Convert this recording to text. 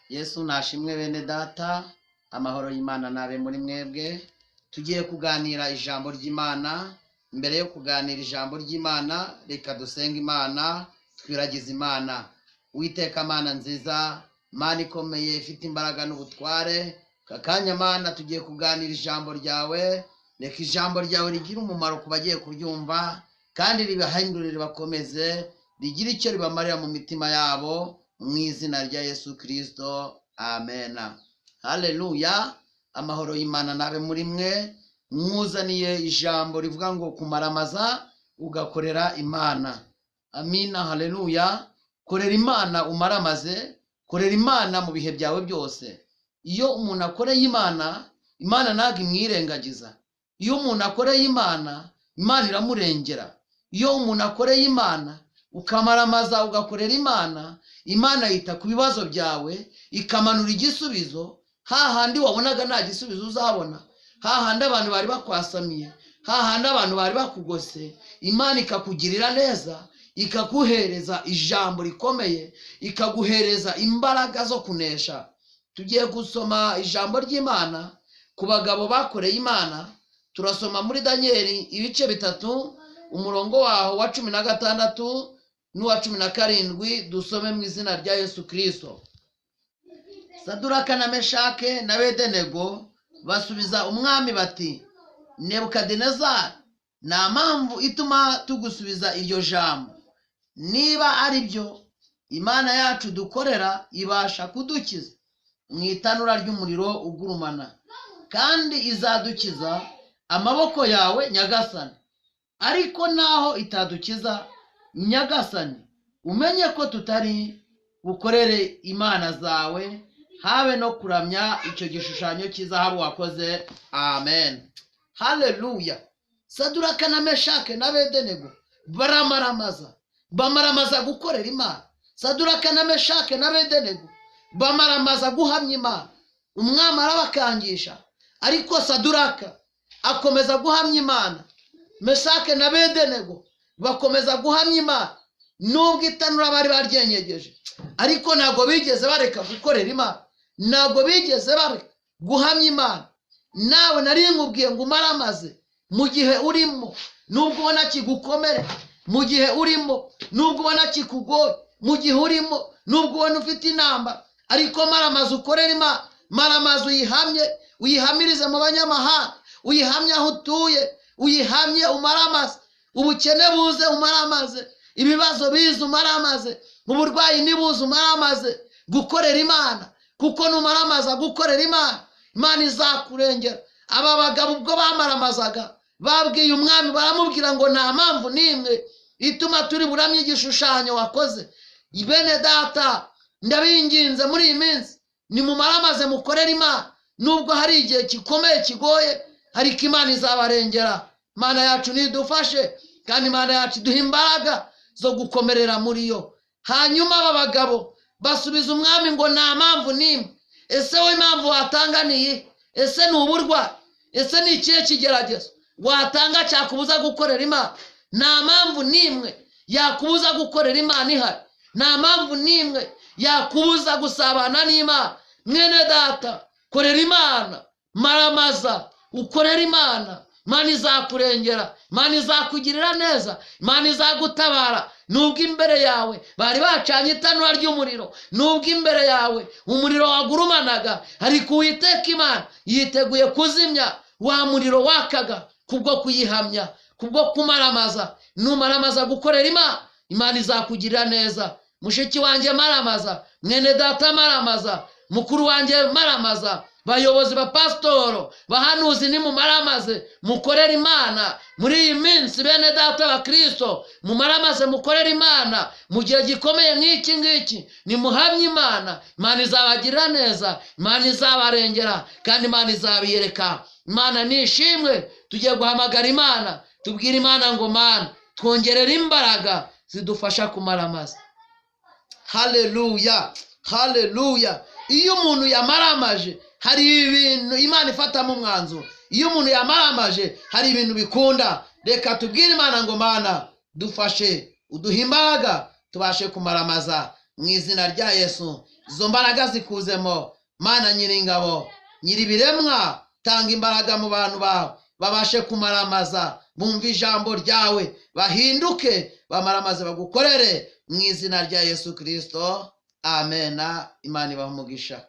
Yesu nashimwe bene data, amahoro y'Imana nabe muri mwebwe. Tugiye kuganira ijambo ry'Imana. Mbere yo kuganira ijambo ry'Imana, reka dusenge Imana, twiragize Imana. Uwiteka Mana nziza, Mana ikomeye ifite imbaraga n'ubutware, aka kanya Mana tugiye kuganira ijambo ryawe. Reka ijambo ryawe rigire umumaro ku bagiye kuryumva, kandi ribahindure, ribakomeze, rigire icyo ribamarira mu mitima yabo, mu izina rya Yesu Kristo, amena. Haleluya. Amahoro y'Imana nabe muri mwe. Mwuzaniye ijambo rivuga ngo kumaramaza ugakorera Imana. Amina, haleluya. Korera Imana umaramaze, korera Imana mu bihe byawe byose. Iyo umuntu akoreye Imana, Imana ntabwo imwirengagiza. Iyo umuntu akoreye Imana, Imana iramurengera. Iyo umuntu akoreye Imana, ukamaramaza ugakorera Imana, Imana yita ku bibazo byawe, ikamanura igisubizo hahandi wabonaga nta gisubizo uzabona, hahandi abantu bari bakwasamiye, hahandi abantu bari bakugose, Imana ikakugirira neza, ikaguhereza ijambo rikomeye, ikaguhereza imbaraga zo kunesha. Tugiye gusoma ijambo ry'Imana ku bagabo bakoreye Imana. Turasoma muri Danieli ibice 3, umurongo waho wa 16 n'uwa 17, dusome mu izina rya Yesu Kristo. Saduraka na Meshake na Bedenego basubiza umwami bati: Nebukadinezari, nta mpamvu ituma tugusubiza iryo jambo. Niba ari byo, Imana yacu dukorera ibasha kudukiza mu itanura ry'umuriro ugurumana, kandi izadukiza amaboko yawe Nyagasani. Ariko naho itadukiza Nyagasani, umenye ko tutari bukorere imana zawe, habe no kuramya icyo gishushanyo cy'izahabu wakoze. Amen, haleluya. Saduraka na Meshake na Bedenego baramaramaza, bamaramaza gukorera Imana. Saduraka na Meshake na Bedenego bamaramaza guhamya Imana. Umwami arabakangisha, ariko Saduraka akomeza guhamya Imana, Meshake na Bedenego bakomeza guhamya Imana, nubwo itanura bari baryenyegeje, ariko ntabwo bigeze bareka gukorera Imana, ntabwo bigeze bareka guhamya Imana. Nawe nari nkubwiye ngo umaramaze mu gihe urimo, nubwo ubona kigukomere, mu gihe urimo, nubwo ubona kikugoye, mu gihe urimo, nubwo ubona ufite inamba, ariko maramaze ukorere Imana, maramaze uyihamye, uyihamirize mu banyamahanga, uyihamye aho utuye, uyihamye umaramaze. Ubukene buze umaramaze, ibibazo bize umaramaze, uburwayi nibuze umaramaze gukorera Imana, kuko numaramaza gukorera Imana, Imana izakurengera. Aba bagabo ubwo bamaramazaga, babwiye umwami, baramubwira ngo nta mpamvu n'imwe ituma turi buramye igishushanyo wakoze. Bene data, ndabinginze muri iyi minsi, nimumaramaze mukorere Imana, nubwo hari igihe gikomeye kigoye, ariko Imana izabarengera. Imana yacu nidufashe, kandi Imana yacu iduha imbaraga zo gukomerera muri yo. Hanyuma aba bagabo basubiza umwami ngo nta mpamvu n'imwe. Ese wowe impamvu watanga ni iyihe? Ese ni uburwayi? Ese ni ikihe kigeragezo watanga cyakubuza gukorera Imana? Nta mpamvu n'imwe yakubuza gukorera Imana ihari. Nta mpamvu n'imwe yakubuza gusabana n'Imana. Mwene data, korera Imana, maramaza ukorera Imana. Imana izakurengera, Imana izakugirira neza, Imana izagutabara. Nubwo imbere yawe bari bacanye itanura ry'umuriro, nubwo imbere yawe umuriro wagurumanaga, ariko Uwiteka Imana yiteguye kuzimya wa muriro wakaga kubwo kuyihamya, kubwo kumaramaza. Numaramaza gukorera Imana, Imana izakugirira neza. Mushiki wanjye maramaza, mwene data maramaza, mukuru wanjye maramaza, bayobozi ba pasitoro, bahanuzi, nimumaramaze mukorere Imana muri iyi minsi. Bene data ba Kristo, mumaramaze mukorere Imana mu gihe gikomeye nk'iki ngiki. Nimuhamye Imana, Imana izabagirira neza, Imana izabarengera, kandi Imana izabiyereka. Imana nishimwe. Tugiye guhamagara Imana, tubwire Imana ngo Mana twongerere imbaraga zidufasha kumaramaza. Haleluya, haleluya. Iyo umuntu yamaramaje, hari ibintu Imana ifatamo umwanzuro. Iyo umuntu yamaramaje, hari ibintu bikunda. Reka tubwire Imana ngo Mana dufashe, uduhe imbaraga tubashe kumaramaza mu izina rya Yesu. Izo mbaraga zikuzemo. Mana nyiringabo, nyiribiremwa, tanga imbaraga mu bantu bawe, babashe kumaramaza, bumve ijambo ryawe, bahinduke, bamaramaze bagukorere mu izina rya Yesu Kristo. Amena. Imana ibahe umugisha.